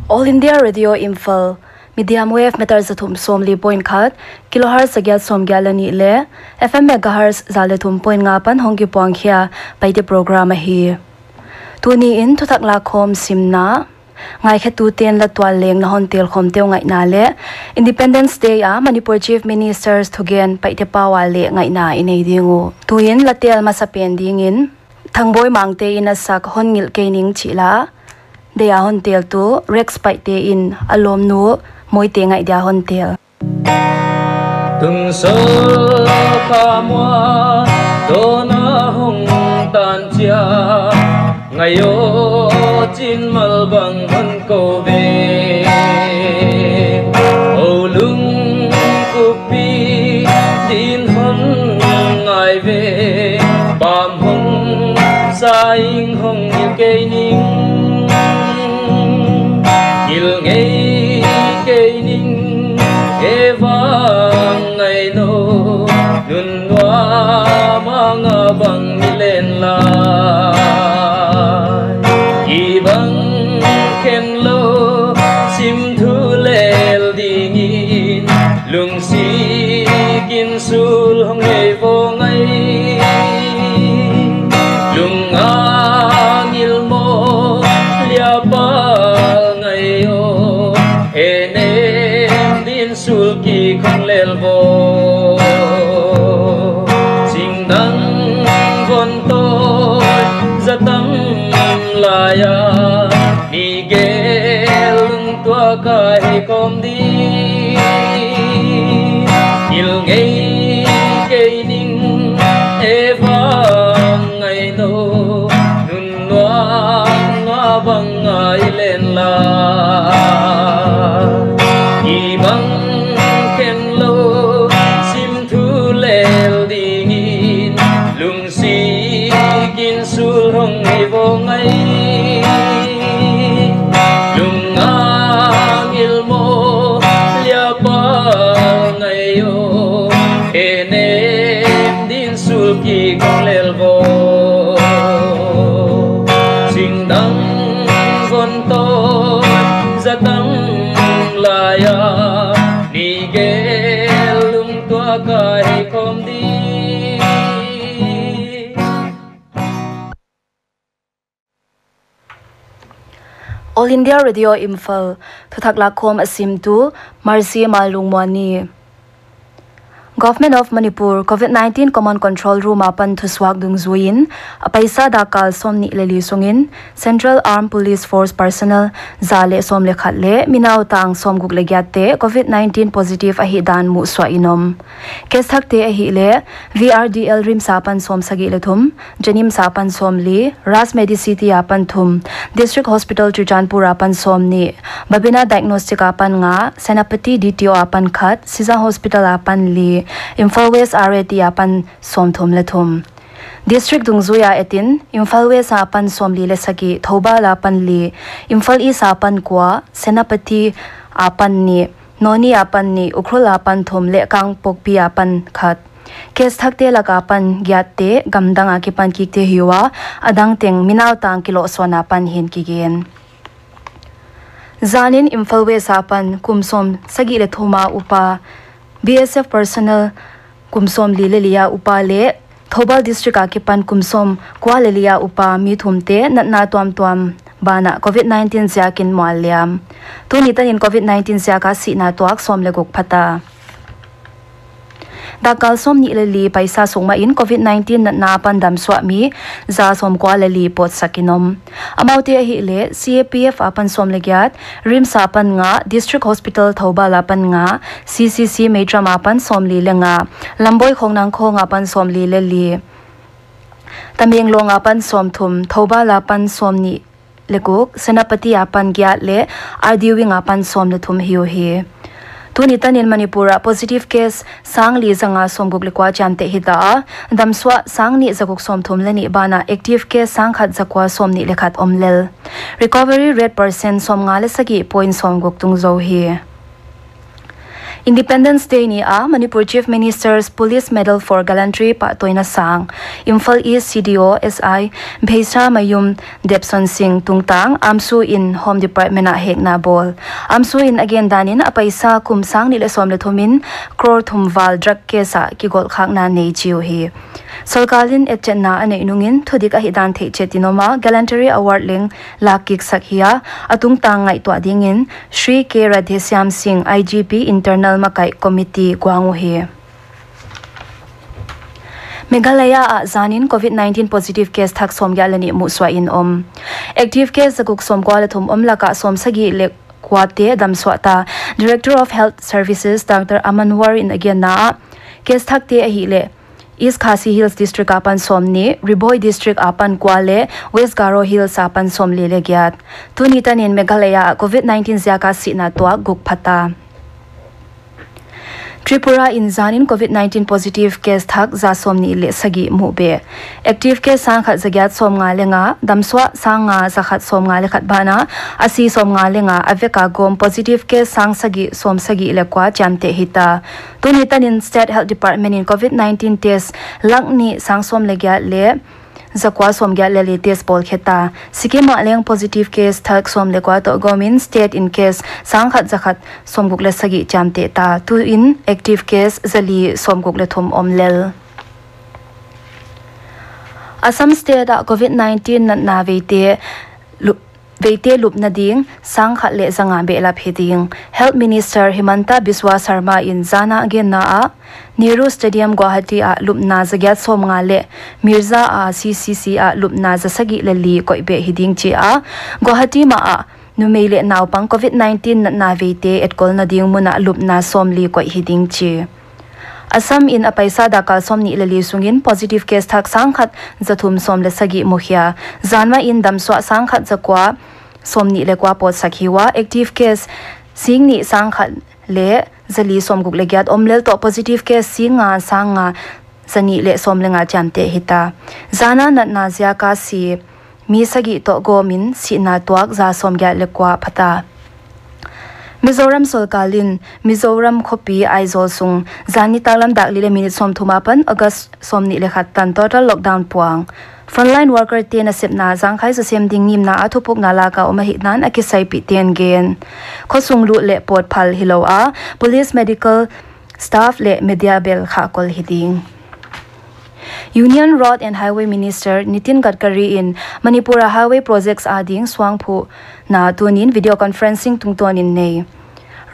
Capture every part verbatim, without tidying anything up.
All India Radio Imphal, medium wave meter za thum sawmli point khat, kilohertz za giat sawmgiat leh nih leh F M megahertz za leh thum point nga apan hong kipuang khia Paite program ahi. Tuni in thuthak lakkhawm simna, ngaikhetute'n la tual leng na hon telkhawm teu ngaihna leh Independence Day a Manipur Chief Minister's thugen Paite pau a leh ngaihna i nei ding uh. Tuin la tel masa pen dingin Thangboi Mangte in a sak Hon Ngilh Kei Ning chih la, dei a hon teltu Rex Paite in a lawmnu Moite ngaih dia hon tel. Tun so ka mua, dona hong tan chia, ngai o chin mal bang hon kou ve. O lungkupi din hon ngai ve, pam hong sa ing hong ngilh kei ning. Ngilh ngei kei ning, e vang ngai nou, nun nuam a nga bang mi len lai. Kibang khen lou, sim thu lel dingin, lungsi kin sul hong ngei vo ngai. Lung a ngilh maw, lia pal ngai o, e nem din sul ki khong lel vo. Singdang von to, za tam lai a, mi gel lungtuak a hi kawm di. Ngilh ngei kei ning, e vang ngai nou, nun nuam a bang ngai len lai. Kibang khen lou, sim thu lel dingin, lungsi kin sul hong ngei vo ngai. Lung a ngilh maw, lia pal ngai o, e nem din sul ki khong lel vo. Singdang von to, za tam lai a, mi gel lungtuak a hi kawm di. All India Radio Imphal, thuthak lakkhawm a simtu Marcy Malungmuani. Government of Manipur COVID nineteen Command Control Room apan thusuak dungzuiin, a paisa dakkal sawmnih leh li sungin Central Armed Police Force personnel za leh sawm leh khat leh mi nautang sawmguk leh giatte COVID nineteen positive ahihdan muhsuahin om. Case thakte ahihleh, V R D L RIMS apan sawmsagih leh thum, JNIMS apan sawmli, Raj Medicity apan thum, District Hospital Churachandpur apan sawmnih, Babina Diagnostic apan nga, Senapati D T O apan khat, Sija Hospital apan li, Imphal West R A T apan sawmthum leh thum. District dungzui a etin, Imphal West apan sawmli leh sagih, Thoubal apan li, Imphal East apan kua, Senapati apan nih, Noni apan nih, Ukhrul apan thum leh Kangpokpi apan khat. Case thakte lak apan giatte gamdang akipan kikte hi ua, a dang teng mi nautang kilohsawn apan hi'n kigen. Zanin Imphal West apan kum sawmsagih leh thum a upa B S F personnel kum sawmli leh li a upa leh Thoubal District akipan kum sawmkua leh li a upa mi thumte natna tuamtuam banah COVID nineteen ziakin mual liam. Tuni tanin COVID nineteen ziaka sihna tuak sawm leh guk phata. Dakkal sawmnih leh li paisa sung mahin COVID nineteen natna apan damsuah mi za sawmkua leh li pawtsakin om. Amaute ahihleh, C A P F apan sawm leh giat, RIMS apan nga, District Hospital Thoubal apan nga, C C C Meitram apan sawmli leh nga, Lamboi Khongnangkhong apan sawmli leh li, Tamenglong apan sawmthum, Thoubal apan sawmnih leh guk, Senapati apan giat leh R D Wing apan sawm leh thum hi uhi. Tuni tanin Manipur ah positive case sangli zanga sawmguk leh kua chiamteh hita a, damsuah sangnih zaguk sawmthum leh nih banah active case sangkhat zakua sawmnih leh khat om lel. Recovery rate percent sawmnga leh sagih point sawmguk tung zou hi. Independence Day ni a Manipur Chief Minister's Police Medal for Gallantry pahtawi na sang, Imphal East C D O S I Bheisa Mayum Debson Singh tungtang AMSU in Home Department ah hekna bawl. AMSU in a gen dan in a paisa kum sang nih leh sawm leh thum in crore thum val drug case ah kigolhkhakna nei chi uhi. Sorkar in etchetna a neih nung in thudik ahihdan theihchet in om a, Gallantry Award leng lak kik sak hi a, a tungtang ngaihtuah ding in Shri K Radheshyam Singh, I G P Internal Makaih Committee kuang uhi. Meghalaya ah zan in COVID nineteen positive case thak sawmgiat leh nih muhsuah in om. Active case zaguk sawmkua leh thum om lak ah sawmsagih leh kuate damsuah ta. Director of Health Services Doctor Aman War in a genna ah, case thakte ahihleh East Khasi Hills District apan sawmnih, Ri Bhoi District apan kua leh West Garo Hills apan sawmli leh giat. Tuni tan in Meghalaya ah COVID nineteen ziak a sihna tuak guk pha ta. Tripura in zan in COVID nineteen positive case thak za sawmnih leh sagih muh beh. Active case sangkhat zagiat sawmnga leh nga, damsuah sangnga zakhat sawmnga leh khat banah, a si sawmnga leh nga, a vek a gawm positive case sangsagih sawmsagih leh kua chiamteh hi ta. Tuni tan in State Health Department in COVID nineteen test lak nih sang sawm leh giat leh zakua sawmgiat leh li test bawl khe ta. Sikkim ah leng positive case thak sawm leh kua toh gawm in state in case sangkhat zakhat sawmguk leh sagih chiamteh ta. Tu in active case zali sawmguk leh thum om lel. Assam State ah COVID nineteen natna veite lu-, veite lupna ding sangkhat leh zanga behlap hi ding. Health Minister Himanta Biswa Sarma in zan a genna ah, Nehru Stadium Guwahati ah lupna zagiat sawmnga leh Mirza ah C C C ah lupna zasagih leh li koih beh hi ding chi a. Guwahati mah ah numei leh naupang COVID nineteen natna veite etkolna ding mun ah lupna sawmli koih hi ding chi. Assam in a paisa dakkal sawmnih leh li sung in positive case thak sangkhat zathum sawm leh sagih mukhia. Zan mah in damsuah sangkhat zakua sawmnih leh kua pawtsak hi ua, active case singnih sangkhat leh zali sawmguk leh giat om lel toh positive case singnga sangnga zanih leh sawm leh nga chiamteh hi ta. Zan a natna ziak a si mi sagih toh gawm in sihna tuak za sawmgiat leh kua pha ta. Mizoram sorkar in Mizoram khopi Aizawl sung zan nitaklam dak li leh minute sawmthum apan August sawmnih leh khat tan total lockdown puang. Frontline worker te nasepna zangkhai zasem ding ngimna a thupukna lak a om ahihdan a kisaipih ten gen. Khosung lut leh pawtphal hilou a, police, medical staff leh media bel khahkol hi ding. Union Road and Highway Minister Nitin Gadkari in Manipur a highway projects ading suangphuhna tuni in video conferencing tungtawn in nei.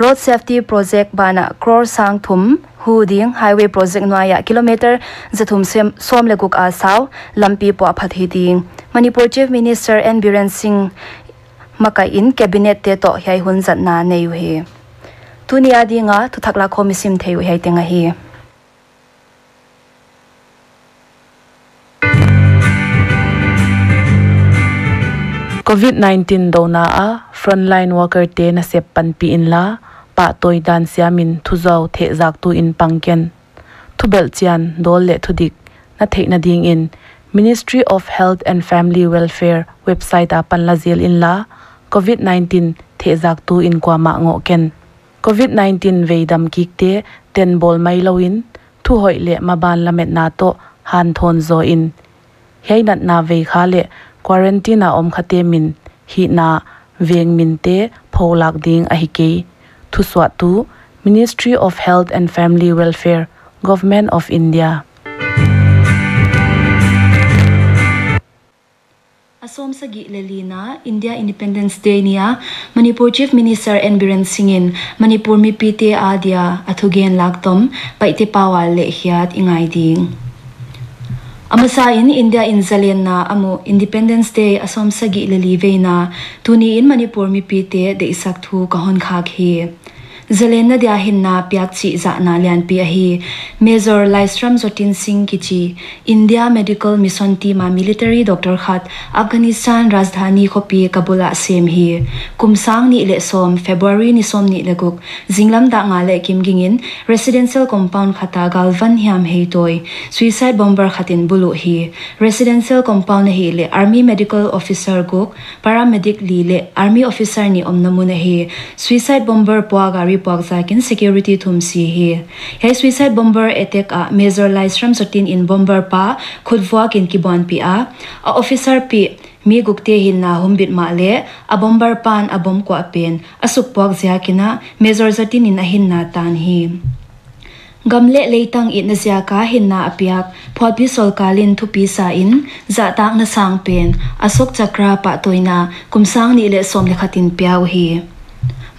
Road Safety Project banah crore sang thum huh ding, highway project nuai ah kilometer zathum sem-, sawm leh guk a sau lampi puahphat hi ding. Manipur Chief Minister N Biren Singh makaih in cabinet te toh hiai hun zatna nei uhi. Tuni ading a thuthak lakhawm i sim thei uh hiai teng ahi. COVID nineteen douna a frontline worker te nasep panpih inla, pahtawi dan siam in thuzuau thehzaktu in pang ken. Thubelh chian dawl leh thudik na theihna ding in Ministry of Health and Family Welfare website apan la zel inla, COVID nineteen thehzaktu in kuamah ngoh ken. COVID nineteen veidam kikte tenbawl mailou in, thuhoih leh maban lametna toh hanthawn zaw in. Hiai natna vei kha leh quarantine a om khate min, hihna, veng minte pholak ding ahi kei. Thusuahtu, Ministry of Health and Family Welfare, Government of India. A sawmsagih leh lina India Independence Day ni a Manipur Chief Minister N Biren Singh in Manipur mipite adia a thugen lak tom Paite pau a lehkhiat i ngai ding. A masa in India in zalenna a muh Independence Day a sawmsagih leh li veina tuni in Manipur mipite deihsak thu ka hon khak hi. Zalenna dia hinna piak chih zahna lianpi ahi. Major Laisram Jotin Singh kichi India Medical Mission team a military doctor khat Afghanistan rajdhani khopi Kabul ah sem hi. Kum sang nih leh sawm February ni sawmnih leh guk zinglam dak nga leh kim ging in residential compound khat a galvan hiam heitawi suicide bomber khat in buluh hi. Residential compound ahihleh army medical officer guk, paramedic li leh army officer nih omna mun ahi. Suicide bomber puak a puak ziakin security thum si hi. Hiai suicide bomber attack ah Major Laisram Zotin in bomber pa khutvuak in kibuanpih a, a officer pih mi gukte hinna humbit mahleh a bomber pan a bomb kuah pen a sukpuak ziakin a Major Zotin in a hinna tan hi. Gam leh leitang itna ziaka hinna a piak Phualpi sorkar in thupi sa in zahtakna sang pen Ashok Chakra pahtawina kum sang nih leh sawm leh khat in pia uhi.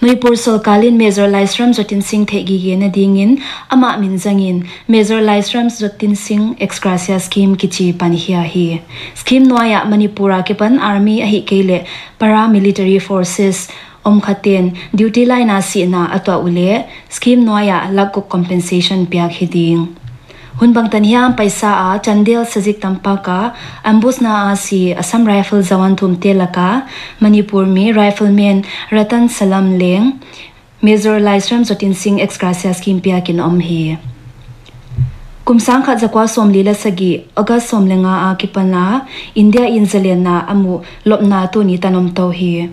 Manipur sorkar in Major Laisram Zotin Singh theihgigena dingin amah min zangin Major Laisram Zotin Singh Ex Gratia Scheme kichi pan hia hi. Scheme nuai ah Manipur akipan army ahihkeileh paramilitary forces om khaten duty line a sihna a tuah uleh scheme nuai ah lakh guk compensation piak hi ding. Hun bangtan hiam Paisa a Chandel Sazik tampak a ambush na a si Assam Rifle jawan thumte laka Manipur mi Rifleman Ratan Salam leng Major Laisram Zotin Singh Ex Gratia Scheme piakin om hi. Kum sang khat zakua sawmli leh sagih August sawm leh nga akipan a India in zalenna a muh lopna tuni tan om tou hi.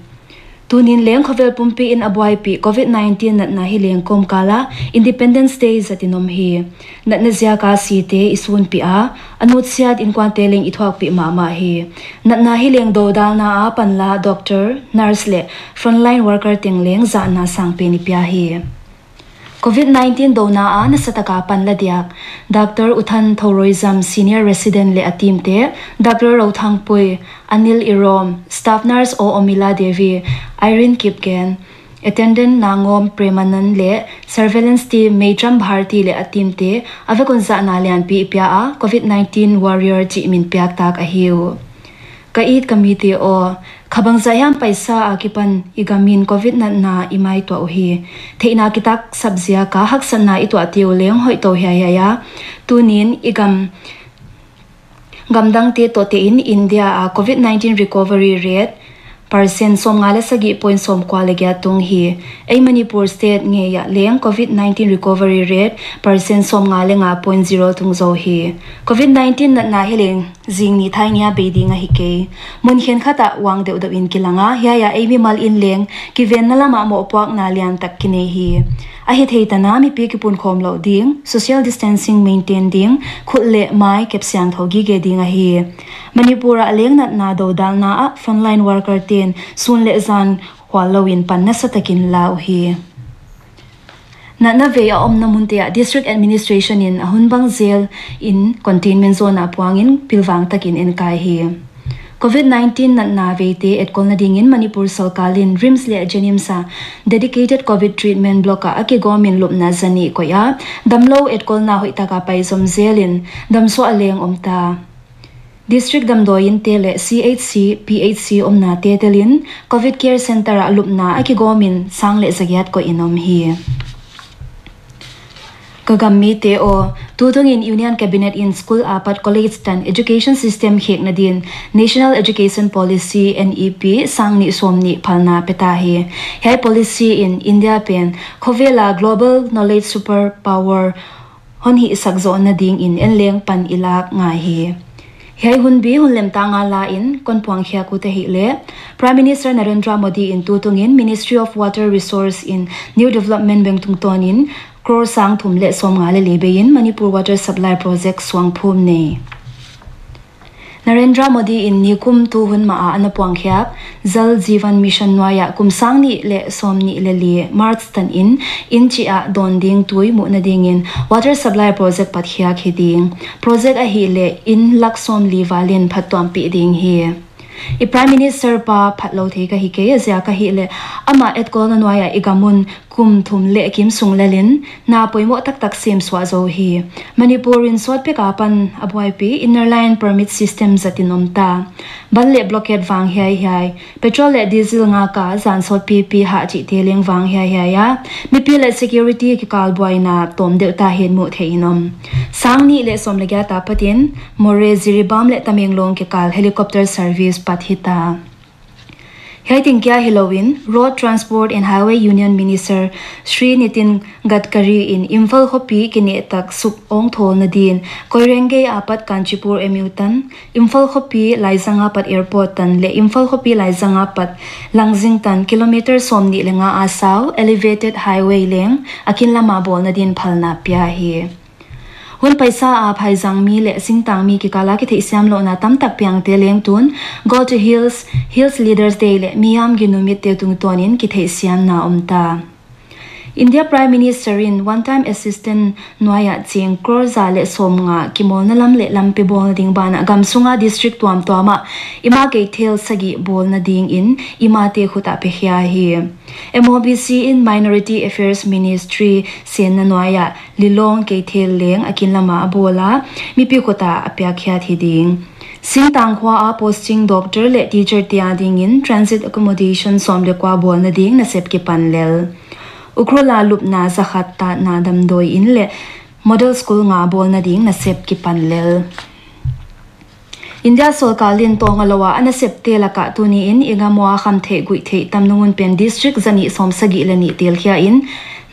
Tunin leng khovel pumpi in a buaipih COVID nineteen natna hi leng kawmkal a Independence Day zatin om hi. Natna ziaka site i sunpih a, a nutsiat inkuante leng i thuakpih mahmah hi. Natna hi leng dodalna a panla doctor, nurse leh frontline worker teng leng zahna sang pen i pia hi. COVID nineteen dona a nasataka panla diak Doctor U Than Thouroijam, Senior Resident leh a team te, Doctor Rothangpui, Anil Irom, Staff Nurse O Omila Devi, Irene Kipgen, Attendant Nangom Premanand leh Surveillance Team Meitram Bharti leh a team te a vek un zahna lianpi i pia a, COVID nineteen Warrior chih min piak tak ahi uh. Ka it ka mite aw, khabang zah hiam Paisa akipan i gam in COVID natna i maituah uhi. Theihna kitaksap ziaka haksatna i tuahte uh leng hoih tou hiaihiai a. Tunin i gam, gamdangte toh tein India a COVID nineteen recovery rate percent sawmnga leh sagih point sawmkua leh giat tung hi. Ei Manipur state ngei ah leng COVID nineteen recovery rate percent sawmnga leh nga point zero tung zou hi. COVID nineteen natna hi leng zingni thai nia bei ding ahi kei. Mun khenkhat ah uang deuhdeuh in kilang a, hiai ah ei mimal in leng kivenna lam ah mohpuakna liantak kinei hi. Ahithei tan a mipi kipunkhawm louh ding, social distancing maintain ding, khut leh mai kep siangthou gige ding ahi. Manipur ah leng natna dodalna ah frontline worker ten sun leh zan khual louin pan nasatakin la uhi. Natna vei a omna munte ah District Administration in a hun bang zel in containment zone ah puangin pilvang takin enkai hi. COVID nineteen natna veite etkawlna dingin Manipur sorkar in RIMS leh JNIMS a dedicated COVID treatment block ah a kigawmin lupna zanih koih a, damlou etkawlna hoihtaka paizom zelin damsuah leng omta. District damdawi inte leh CHC, PHC omnate telin COVID Care Centre ah lupna a kigawmin sang leh zagiat koihin om hi. Ka gam mite aw, tutungin Union Cabinet in school apat college tan education system khekna din National Education Policy, NEP, sang nih sawmnih phalna peta hi. Hiai policy in India pen khovela global knowledge superpower hon hihsak zohna dingin en leng pan i lak ngai hi. Hiai hunbi hun lemtanga la in kon puangkhiak ut ahihleh, Prime Minister Narendra Modi in tutungin Ministry of Water Resource in New Development Bank tungtawnin crore sang thum leh sawmnga leh li bei in Manipur Water Supply Project suangphum nei. Narendra Modi in nikum tu hun mah a ana puangkhiak Jal Jeevan Mission nuai ah kum sang nih leh sawmnih leh li March tan in inn chih ah dawn ding tui muhna dingin water supply project patkhiak hi ding. Project ahihleh inn lakh sawmli valin phattuampih ding hi. I Prime Minister pa phatlou thei ka hi kei, a ziak ahihleh amah etkawlna nuai ah i gam un kum thum leh kim sung lelin na poimoh taktak semsuah zou hi. Manipur in sawtpi apan a buaipi Inner Line Permit System zatin omta. Ban leh blockade vang hiaihiai, petrol leh diesel ngaka zan sawtpipi hah chihte leng vang hiaihiai a, mipi leh security kikal buaina tawm deuhta hi'n muh theihin om. Sang nih leh sawm leh giat apatin Moreh, Jiribam leh Tamenglong kikal helicopter service pat hita. Hiai teng kia hilou in, Road Transport and Highway Union Minister Shri Nitin Gadkari in Imphal khopi kinehtak suk ong thawlna din, Koirengei apat Kanchipur M U tan, Imphal khopi Laizang apat airport tan leh Imphal khopi Laizang apat Langzing tan kilometer sawmnih leh nga a sau elevated highway leng a kin lama bawlna din phalna pia hi. Hun paisa a phaizang mi leh singtang mi kikala kitheihsiam louhna tamtak piangte leng tun Go to Hills, Hills Leaders Day leh Miyam Ginumit te tungtawnin kitheihsiamna om ta. India Prime Minister in one-time assistance nuaia ching crore za leh sawmnga kimawlna lam leh lampi bawlna ding banah gam sunga district tuamtuam ah ima keithel sagih bawlna dingin imate khut ah pekhia hi. M O B C in Minority Affairs Ministry senna nuaia Lilong keithel leng a kin lama a bawl a, mipi khut ah a piakkhiat hi ding. Singtang khua a posting doctor leh teacher te adingin transit accommodation sawm leh kua bawlna ding nasep kipan lel. Ukhrul a lupna zakhat tatna damdawi inn leh model school nga bawlna ding nasep kipan lel. India sorkar in tawng a lou a a nasepte laka tuni in i gam ua khamtheih guihtheih tam nung un pen district zanih sawmsagih leh nih telkhia in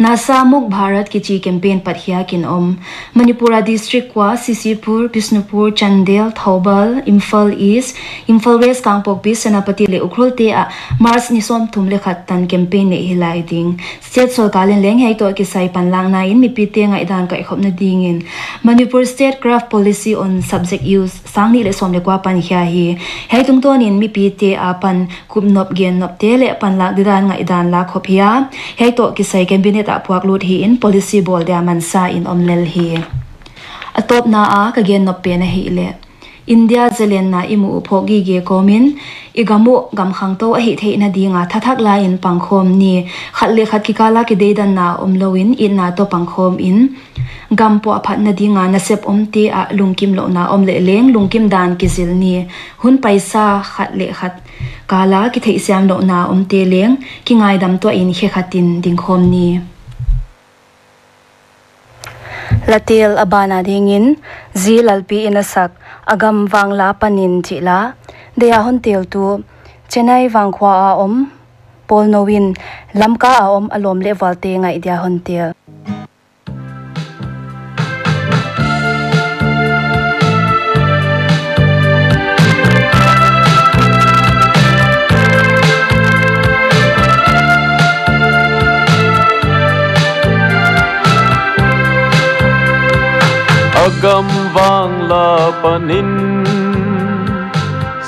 Nasha Mukt Bharat kichi campaign patkhia kin om. Manipur a district kua, C C Pur, Bishnupur, Chandel, Thoubal, Imphal East, Imphal West, Kangpokpi, Senapati leh Ukhrul te ah March ni sawmthum leh khat tan campaign neih hi lai ding. State sorkar in leng hiai toh kisai panlakna in mipite ngaihdan kaihkhopna dingin Manipur State Craft Policy on Subject Use sang nih leh sawm leh kua pankhia hi. Hiai tungtawnin mipite apan kupnop gennopte leh panlak didan ngaihdan lakkhop hi a, hiai toh kisai cabinet ah puaklut hi in policy bawl dia mansa in om lel hi. A tawpna a ka gennop pen ahihleh India zalenna i muh uh phawk gige kawmin i gam uh gam khangtou ahih theihna dinga thathak laiin pangkhawm ni. Khat leh khat kikala kideidanna omlouin itna toh pangkhawmin gam puahphatna dinga nasep omte ah lungkimlouhna om leh leng lungkim dan kizil ni. Hun paisa khat leh khat kala kitheihsiamlouhna omte leng kingaidam tuahin khe khatin dingkhawm ni. Latel a bana dingin Zi Lalpi in a sak A Gam Vangla Panin chih la, deih a hon teltu Chennai vangkhua a om Paul Nou in Lamka a om a lawm leh vualte ngaih dia hon tel. A gam vangla panin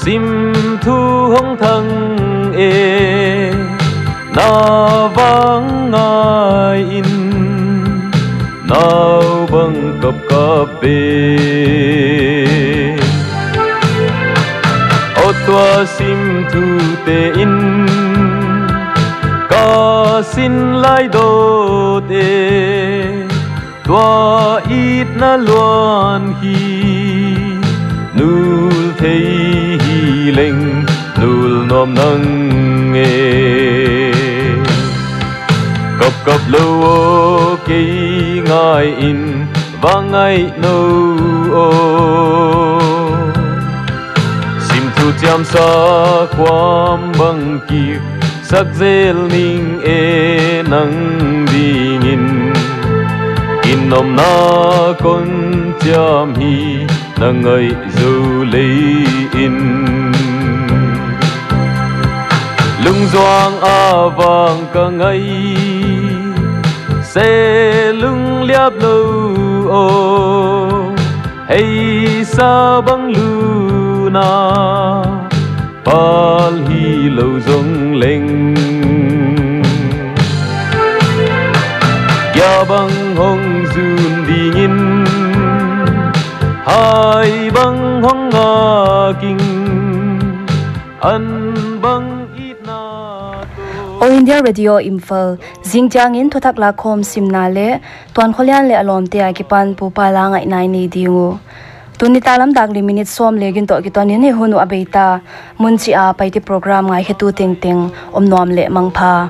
simthu hong thang e, na vang ngaiin nau bang kapkap e. O tua simthu tein ka sin lai dot e, tua itna luan hi nul thei hileng nul nuam nang e. Kapkap lou o, kei ngaiin vang ngai nou o. Simthu chiamsa kuam bang kipsak zel ning e, nang dingin kin omna kon chiam hi na ngaih zou leiin. Lungzuang a vang ka ngaih se lungliap lou o, heisa bang luna pal hilou zong leng, gia bang hong zun dingin, hai bang hong ngaking, an bang itna. All India Radio Imphal, zingchiangin thuthak lakkhawm simna leh tuankholian leh a lawmte akipan pupa la ngaihna i nei ding uh. Tuni talam dak li minute sawm leh giat toh kituanin hiai hun uh a bei ta. Mun chih a Paite program ngaikhetu tengteng omnuam leh mangpha.